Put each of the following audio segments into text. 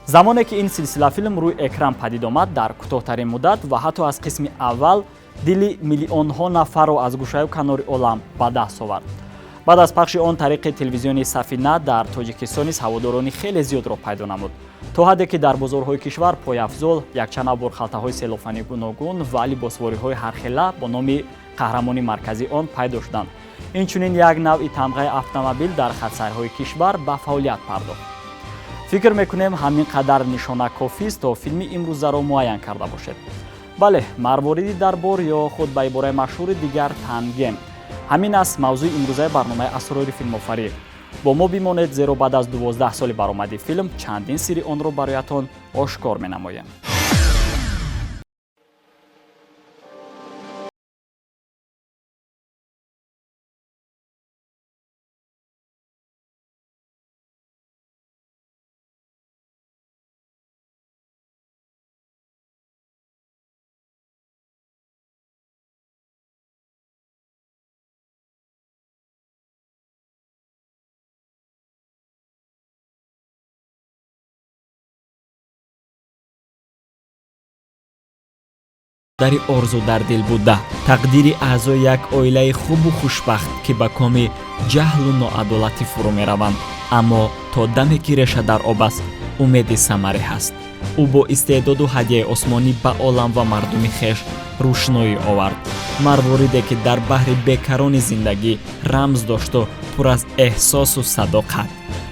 Замоне ки ин силсилафилм рӯи экран падид омад, дар кӯтоҳтарин муддат ва ҳатто аз қисми аввал дили миллионҳо нафарро аз гӯшаю канори олам ба даст овард. Баъд аз пахши он тариқи телевизиони Сафина дар Тоҷикистон низ ҳаводорони хеле зиёдро пайдо намуд, то ҳадде ки дар бозорҳои кишвар пойафзол, якчанд нав борхалтаҳои селофани гуногун ва либосвориҳои ҳархела бо номи қаҳрамони марказии он пайдо шуданд. Инчунин як навъи тамғаи автомобил дар хатсайрҳои кишвар ба фаъолият пардохт. Фикр мекунем, ҳамин қадар нишона кофист, то филми имрӯзаро муайян карда бошед. Бале, Марвориди дарбор ё худ ба ибораи машҳури дигар Тангем. Ҳамин аст мавзӯи имрӯзаи барномаи Асрори филмофарӣ. Бо мо бимонед, зеро баъд аз 12 соли баромади филм чандин сирри онро бароятон ошкор менамоем. Дари орзу дар дил буда, тақдири аъзои як оилаи хубу хушбахт, ки ба коми ҷаҳлу ноадолатӣ фурӯ мераванд. Аммо то даме ки реша дар об аст, умеди самаре ҳаст. Ӯ бо истеъдоду ҳадияи осмонӣ ба олам ва мардуми хеш рӯшноӣ овард. Марвориде, ки дар баҳри бекарони зиндагӣ рамз дошту пур аз эҳсосу садоқат.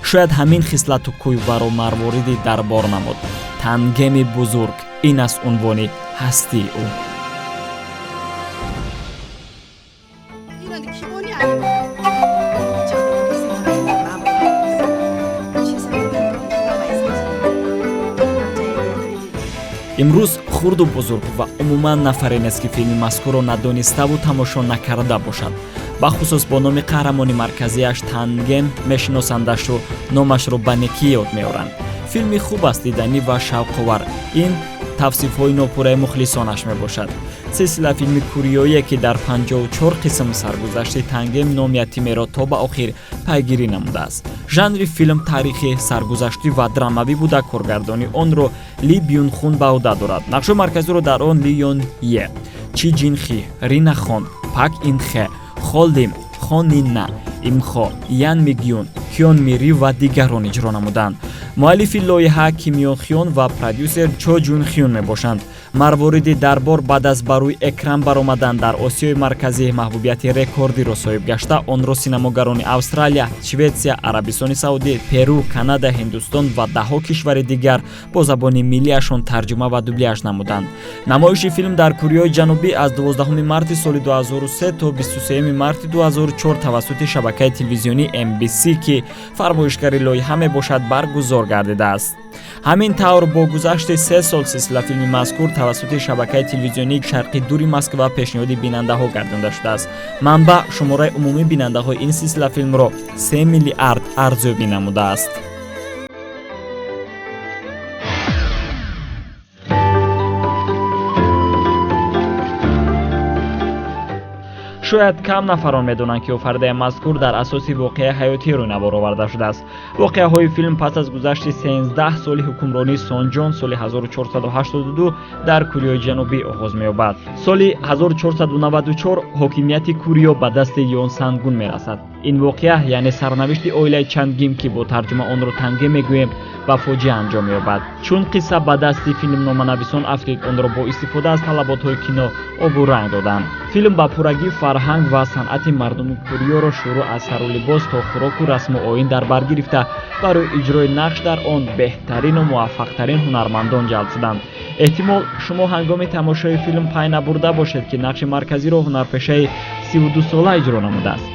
Шояд ҳамин хислату кӯйваро марвориди дарбор намуд. Тангеми бузург — ин аст унвони ҳастии ӯ. 이런 기본이 아니고 저는 그렇게 생각합니다. 마음으로 최선을 남아있어서 남자에 대한 Имрӯз хурду бузург ва умуман нафаре нест, ки филми мазкурро надониставу тамошо накарда бошад. Бахусус бо номи қаҳрамони марказиаш Тангем мешиносандашу номашро ба некӣ ёд меоранд. Филми хуб аст, диданӣ ва шавқовар — ин тавсифҳои нопурраи мухлисонаш мебошад. Силсила филми кӯриёие, ки дар 54 қисм саргузашти Тангем ном ятимеро то ба охир пайгирӣ намудааст. Жанри филм таърихи саргузаштӣ ва драмавӣ буда, коргардони онро Ли Бюн Хун ба ӯҳда дорад. Нақшҳои марказиро дар он Ли Ён Е, Чи Ҷин Хи, Рина Хон, Пак Ин Хе, Холим, Хонина, Имхо, Ян Мигюн, Кён Мири ва дигарон иҷро намуданд. Муаллифи лоиҳа Кимён Хиён ва продюсер Чо Ҷун Хиён мебошанд. Марвориди дарбор баъд аз ба рӯи экран баромадан дар Осиёи Марказӣ маҳбубияти рекордиро соҳиб гашта, онро синамогарони Австралия, Шветсия, Арабистони Саудӣ, Перу, Канада, Ҳиндустон ва даҳҳо кишвари дигар бо забони миллиашон тарҷума ва дубляж намуданд. Намоиши филм дар Кӯреяи Ҷанубӣ аз 12 марти соли 2003 то 23 марти 2004 тавассути шабакаи телевизионии MBC, ки фармоишгари лоиҳа мебошад, баргузор гардидааст. Ҳамин тавр, бо гузашти 3 сол силсилафилми мазкур тавассути шабакаи телевизионии Шарқи Дури Москва пешниҳоди бинандаҳо гардонда шудааст. Манбаъ шумораи умумии бинандаҳои ин силсилафилмро 3 миллиард арзёбӣ намудааст. Шояд кам нафарон медонанд, ки офаридаи мазкур дар асоси воқеаи ҳаётӣ рӯйнавор оварда шудааст. Воқеаҳои филм пас аз гузашти 13 соли ҳукмронии Сонҷон соли 1482 дар Кӯреяи Ҷанубӣ оғоз меёбад. Соли 1494 ҳокимияти Кӯриё ба дасти Ёнсангун мерасад. Ин воқеа, яъне сарнавишти оилаи Чангим, ки бо тарҷума онро Тангем мегӯем, ба фоҷиа анҷом меёбад. Чун қисса ба дасти филмноманависон афтид, онро бо истифода аз талаботҳои кино обу ранг доданд. Филм ба пуррагӣ фарҳанг ва санъати мардуми Кӯриёро шурӯъ аз сару либос то хӯроку расму оин дар бар гирифта, барои иҷрои нақш дар он беҳтарину муваффақтарин ҳунармандон ҷалб шуданд. Эҳтимол, шумо ҳангоми тамошои филм пай набурда бошед, ки нақши марказиро ҳунарпешаи 32сола иҷро намудааст.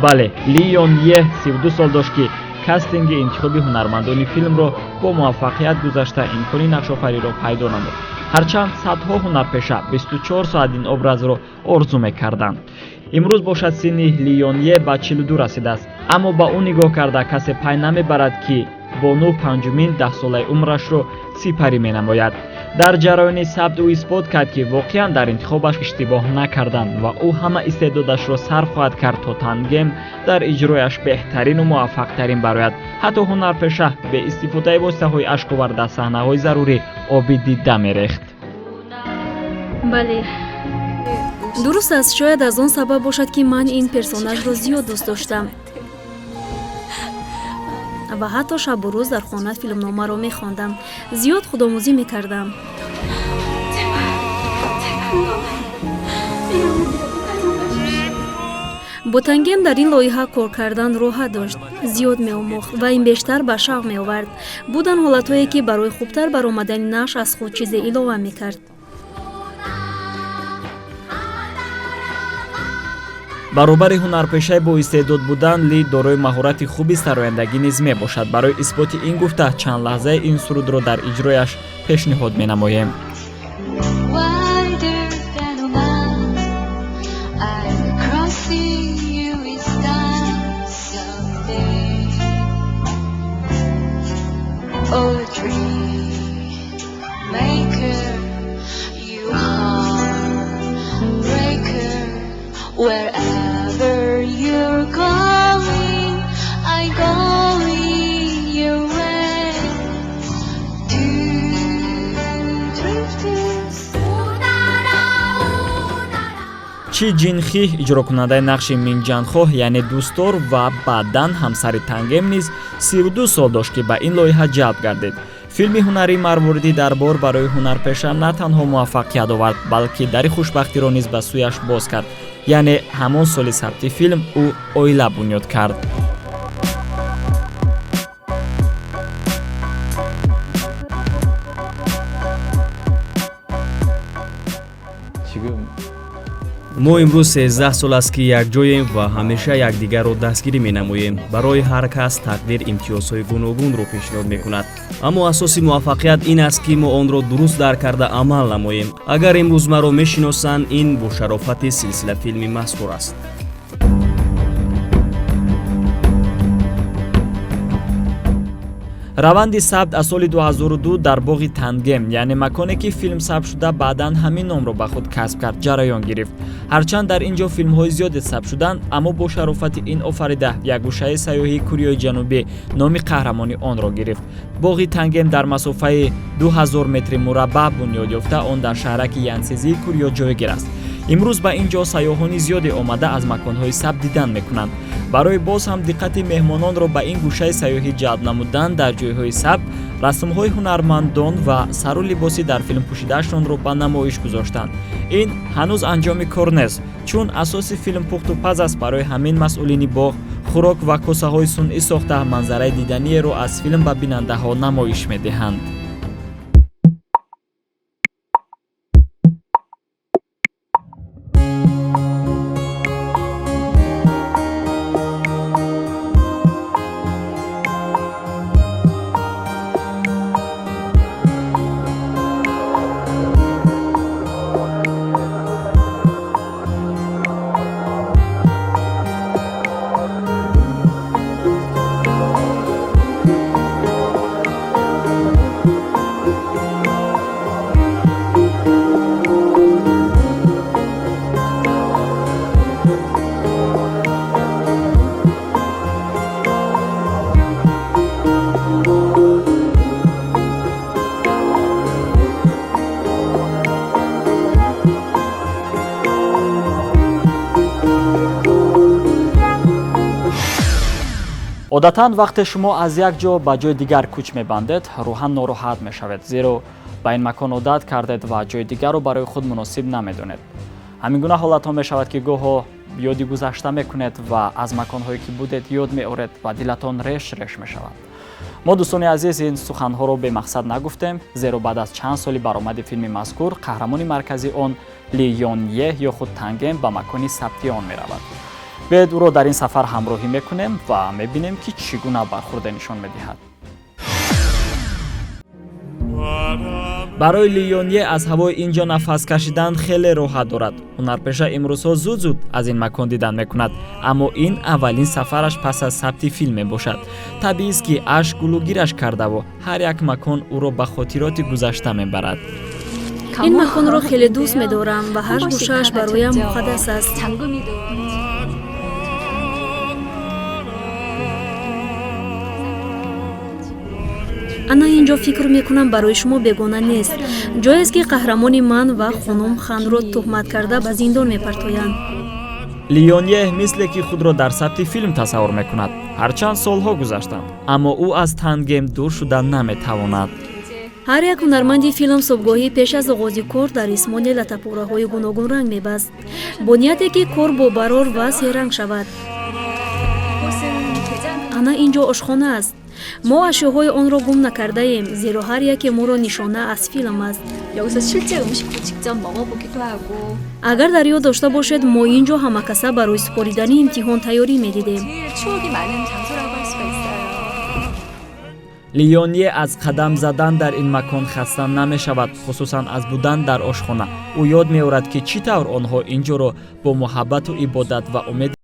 Бале, Ли Ён Е 32 сол дошт, ки кастинги интихоби ҳунармандони филмро бо муваффақият гузашта, имкони нақшофариро пайдо намуд. Ҳарчанд садҳо ҳунарпеша 24 соат ин образро орзу мекарданд. Имрӯз бошад, синни Ли Ён Е ба 42 расидааст, аммо ба ӯ нигоҳ карда касе пай намебарад, ки Бону панҷумин даҳсолаи умрашро сипарӣ менамояд. Дар ҷараёни сабт ӯ исбот кард, ки воқеан дар интихобаш иштибоҳ накарданд ва ӯ ҳама истеъдодашро сарф хоҳад кард, то Тангем дар иҷрояш беҳтарину муваффақтарин барояд. Ҳатто ҳунарпеша бе истифодаи воситаҳои ашковар дар саҳнаҳои зарурӣ оби дида мерехт. Бале. Дуруст аст, шояд аз он сабаб бошад, ки ман ин персонажро зиёд дӯст доштам ва ҳатто шабу рӯз дар хона филмномаро мехондам, зиёд худомӯзӣ мекардам. Бо Тангем дар ин лоиҳа кор кардан роҳат дошт, зиёд меомӯхт ва ин бештар ба шавқ меовард. Буданд ҳолатҳое, ки барои хубтар баромадани нақш аз худ чизе илова мекард. Баробари ҳунарпешаи боистеъдод будан, Ли дорои маҳорати хуби сарояндагӣ низ мебошад. Барои исботи ин гуфта чанд лаҳзаи ин сурудро дар иҷрояш пешниҳод менамоем. Wider than a mile, I'm crossing you in style someday. Oh, dream maker, you heartbreaker, wherever you're going, I'm going your way. Two drifters. Чи Ҷинхи, иҷрокунандаи нақши Минҷанхоҳ, яъне дӯстдор ва баъдан ҳамсари Тангем, низ 32 сол дошт, ки ба ин лоиҳа ҷалб гардид. Филми ҳунарии «Марвориди дарбор» барои ҳунарпеша на танҳо муваффақият овард, балки дари хушбахтиро низ ба сӯяш боз кард, яъне ҳамон соли сабти филм ӯ оила бунёд кард. 지금 Мо имрӯз 13 сол аст, ки якҷоем ва ҳамеша якдигарро дастгирӣ менамоем. Барои ҳар кас тақдир имтиёзҳои гуногунро пешниҳод мекунад, аммо асоси муваффақият ин аст, ки мо онро дуруст дарк карда амал намоем. Агар имрӯз маро мешиносанд, ин бо шарофати силсилафилми мазкур аст. Раванди сабт аз соли 2002 дар боғи Тангем, яъне маконе, ки филм сабт шуда, баъдан ҳамин номро ба худ касб кард, ҷараён гирифт. Ҳарчанд дар ин ҷо филмҳои зиёде сабт шуданд, аммо бо шарофати ин офарида як гӯшаи сайёҳии Кореяи Ҷанубӣ номи қаҳрамони онро гирифт. Боғи Тангем дар масофаи 2000 метри мураббаъ бунёд ёфта, он дар шаҳраки Янсезии Кореё ҷойгир аст. Имрӯз ба ин ҷо сайёҳони зиёде омада, аз маконҳои сабт дидан мекунанд. Барои боз ҳам диққати меҳмононро ба ин гӯшаи сайёҳӣ ҷалб намудан, дар ҷойҳои сабт расмҳои ҳунармандон ва сару либоси дар филм пӯшидаашонро ба намоиш гузоштанд. Ин ҳанӯз анҷоми кор нест, чун асоси филм пухту паз аст. Барои ҳамин масъулини боғ хӯрок ва косаҳои сунъӣ сохта, манзараи диданиеро аз филм ба бинандаҳо намоиш медиҳанд. Одатан вақте шумо аз як ҷо ба ҷои дигар кӯч мебандед, рӯҳан нороҳат мешавед, зеро ба ин макон одат кардед ва ҷои дигарро барои худ муносиб намедонед. Ҳамин гуна ҳолатҳо мешавад, ки гоҳо ёди гузашта мекунед ва аз маконҳое, ки будед, ёд меоред ва дилатон реш реш мешавад. Мо, дӯстони азиз, ин суханҳоро бемақсад нагуфтем, зеро баъд аз чанд соли баромади филми мазкур қаҳрамони марказии он Ли Ён Е ё худ Тангем ба макони сабти он меравад. Биёед, ӯро дар ин сафар ҳамроҳӣ мекунем ва мебинем, ки чӣ гуна бархурде нишон медиҳад. Барои Ли Ёнье аз ҳавои ин ҷо нафас кашидан хеле роҳат дорад. Ҳунарпеша имрӯзҳо зуд-зуд аз ин макон дидан мекунад, аммо ин аввалин сафараш пас аз сабти филм мебошад. Табиист, ки ашк гулугираш кардаву ҳар як макон ӯро ба хотироти гузашта мебарад. Ин маконро хеле дӯст медорам ва ҳар гӯшааш бароям муқаддас аст. Ана ин ҷо фикр мекунам барои шумо бегона нест. Ҷоест, ки қаҳрамони ман ва хонум Ханро туҳмат карда ба зиндон мепартоянд. Ли Ёнье мисле ки худро дар сабти филм тасаввур мекунад. Ҳарчанд солҳо гузаштанд, аммо ӯ аз Тангем дур шуда наметавонад. Ҳар як ҳунарманди филм субҳгоҳӣ пеш аз оғози кор дар рисмони латапораҳои гуногунранг мебаст, бо нияте ки кор бо барор ва серанг шавад. Ана ин ҷо ошхона аст. Мо ашёҳои онро гум накардаем, зеро ҳар яке моро нишона аз филм аст. Агар дар ёд дошта бошед, мо ин ҷо ҳамакаса барои супоридани имтиҳон тайёрӣ медидем. Ли Ёнье аз қадам задан дар ин макон хаста намешавад, хусусан аз будан дар ошхона. Ӯ ёд меорад, ки чӣ тавр онҳо ин ҷоро бо муҳаббату ибодат ва умеди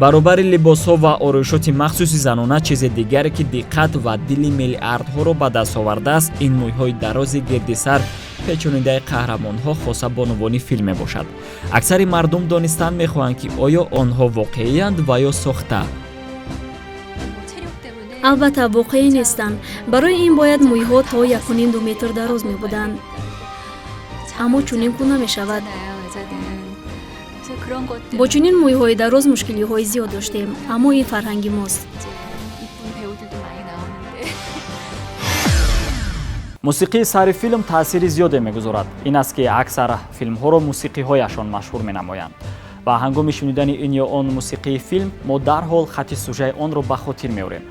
Баробари либосҳо ва ороишоти махсуси занона, чизи дигаре, ки диққат ва дили миллиардҳоро ба даст овардааст, ин мӯйҳои дарози гирди сар печонидаи қаҳрамонҳо, хоса бонувони филм мебошад. Аксари мардум донистан мехоҳанд, ки оё онҳо воқеиянд ва ё сохта. Албатта, воқеӣ нестанд. Барои ин бояд мӯйҳо то 1,5-2 метр дароз мебуданд, аммо чунин ку намешавад. Бо чунин мӯйҳои дароз мушкилиҳои зиёд доштем, аммо ин фарҳанги мост. Мусиқии сари филм таъсири зиёде мегузорад. Ин аст, ки аксар филмҳоро мусиқиҳояшон машҳур менамоянд ва ҳангоми шунидани ин ё он мусиқии филм мо дарҳол хати сужаи онро ба хотир меорем.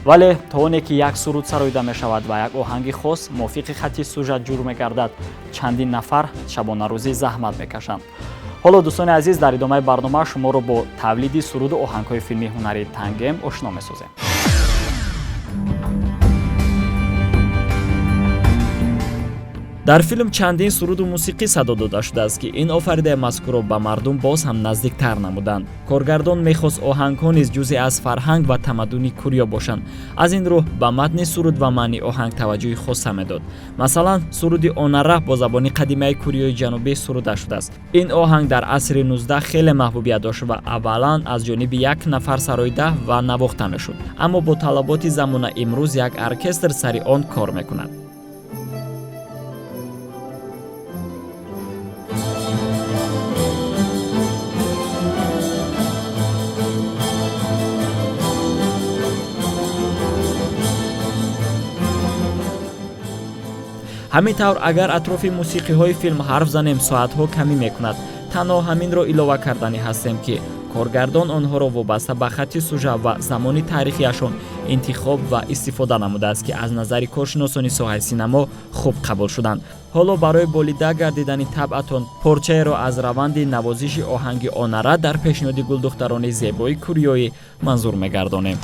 Вале то оне ки як суруд сароида мешавад ва як оҳанги хос мувофиқи хати сужа ҷур мегардад, чандин нафар шабонарӯзӣ заҳмат мекашанд. Ҳоло, дӯстони азиз, дар идомаи барнома шуморо бо тавлиди суруду оҳангҳои филми ҳунарии Тангем ошно месозем. Дар филм чандин суруду мусиқӣ садо дода шудааст, ки ин офаридаи мазкурро ба мардум боз ҳам наздиктар намуданд. Коргардон мехост оҳангҳо низ ҷузъе аз фарҳанг ва тамаддуни курё бошанд. Аз ин рӯ ба матни суруд ва маънии оҳанг таваҷҷӯҳи хоса медод. Масалан, суруди Онара бо забони қадимаи Курёи Ҷанубӣ суруда шудааст. Ин оҳанг дар асри 19 хеле маҳбубият дошт ва аввалан аз ҷониби як нафар сароида ва навохта мешуд, аммо бо талаботи замона имрӯз як оркестр сари он кор мекунад. Ҳамин тавр, агар атрофи мусиқиҳои филм ҳарф занем, соатҳо камӣ мекунад. Танҳо ҳаминро илова карданӣ ҳастем, ки коргардон онҳоро вобаста ба хати сужа ва замони таърихиашон интихоб ва истифода намудааст, ки аз назари коршиносони соҳаи синамо хуб қабул шуданд. Ҳоло барои болида гардидани табъатон порчаеро аз раванди навозиши оҳанги Онара дар пешниҳоди гулдухтарони зебои курёӣ манзур мегардонем.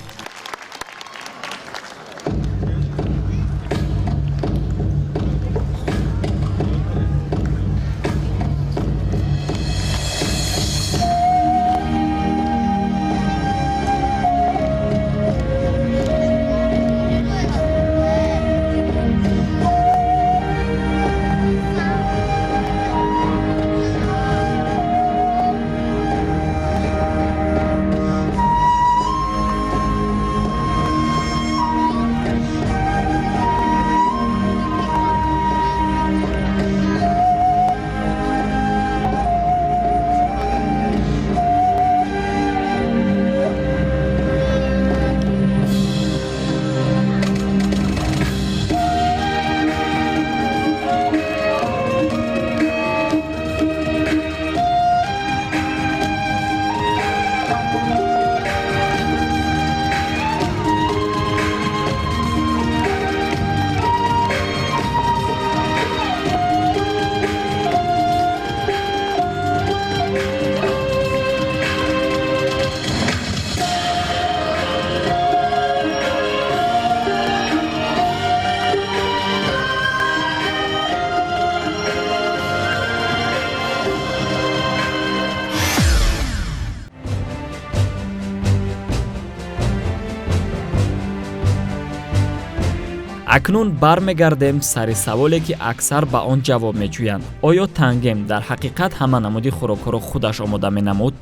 Акнун бармегардем сари саволе, ки аксар ба он ҷавоб меҷӯянд: оё Тангем дар ҳақиқат ҳама намуди хӯрокҳоро худаш омода менамуд?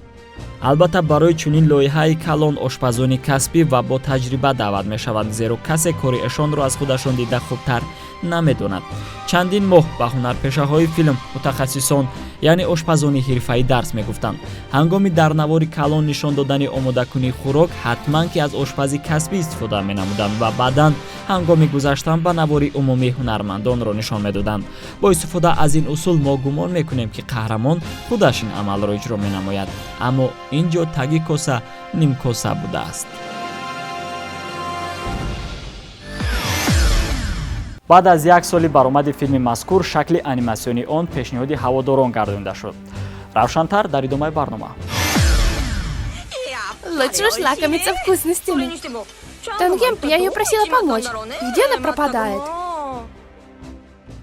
Албатта, барои чунин лоиҳаи калон ошпазони касбӣ ва бо таҷриба даъват мешаванд, зеро касе кори эшонро аз худашон дида хубтар намедонад. Чандин моҳ ба ҳунарпешаҳои филм мутахассисон, яъне ошпазони ҳирфаӣ, дарс мегуфтанд. Ҳангоми дар навори калон нишон додани омодакунии хӯрок ҳатман ки аз ошпази касбӣ истифода менамуданд ва баъдан ҳангоми гузаштан ба навори умумӣ ҳунармандонро нишон медоданд. Бо истифода аз ин усул мо гумон мекунем, ки қаҳрамон худаш ин амалро иҷро менамояд, аммо ин ҷо таги коса нимкоса будааст. Баъд аз як соли баромади филми мазкур шакли аниматсионии он пешниҳоди ҳаводорон гардонида шуд. Равшантар дар идомаи барнома. Лучше уж лакомиться вкусностями. Тангем, я ее просила помочь. Где она пропадает?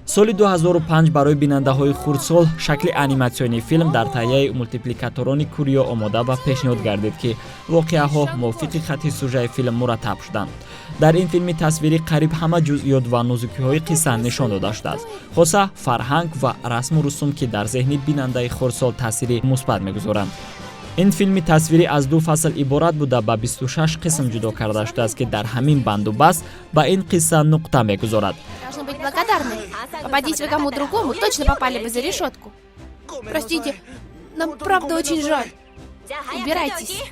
Соли 2005 барои бинандаҳои хурдсол шакли аниматсионии филм дар таҳияи мултипликаторони Куриё омода ва пешниҳод гардид, ки воқеаҳо мувофиқи хатти сюжаи филм мураттаб шуданд. Дар ин филми тасвирӣ қариб ҳама ҷузъиёт ва нозукиҳои қисса нишон дода шудааст, хоса фарҳанг ва расму русум, ки дар зеҳни бинандаи хурдсол таъсири мусбат мегузоранд. Ин филми тасвирӣ аз ду фасл иборат буда, ба 26 қисм ҷудо карда шудааст, ки дар ҳамин банду баст ба ин қисса нуқта мегузорад. Должны быть благодарны. Попадись вы кому другому, точно попали бы за решетку. Простите, нам правда очень жаль. Убирайтесь.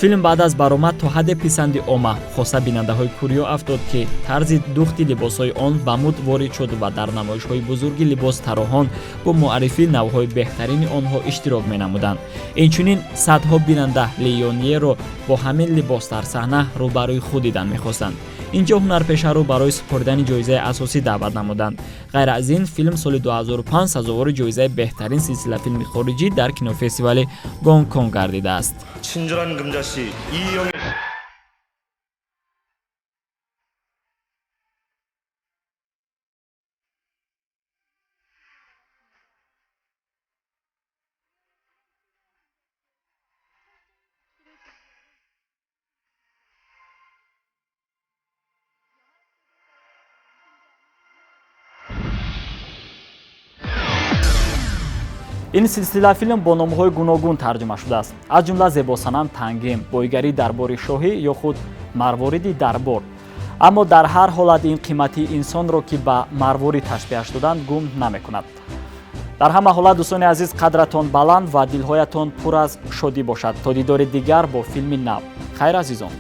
Филм баъд аз баромад то ҳадде писанди омма, хоса бинандаҳои Куриё, афтод, ки тарзи духти либосҳои он ба муд ворид шуд ва дар намоишҳои бузурги либос тарроҳон бо муаррифии навъҳои беҳтарини онҳо иштирок менамуданд. Инчунин садҳо бинанда Лиониеро бо ҳамин либос дар саҳна рӯбарӯи худ дидан мехостанд. Инҷо ҳунарпешаро барои супоридани ҷоизаи асосӣ даъват намуданд. Ғайр аз ин, филм соли 2005 сазовори ҷоизаи беҳтарин силсилафилми хориҷӣ дар кинофестивали Гонконг гардидааст. 친절한 금자씨 이영애 Ин силсилафилм бо номҳои гуногун тарҷума шудааст, аз ҷумла «Зебосанам Тангем», «Боигарии дарбори шоҳӣ» ё худ «Марвориди дарбор». Аммо дар ҳар ҳолат ин қиматии инсонро, ки ба марворид ташбиҳаш доданд, гум намекунад. Дар ҳама ҳолат, дӯстони азиз, қадратон баланд ва дилҳоятон пур аз шодӣ бошад. То дидори дигар бо филми нав, хайр, азизон.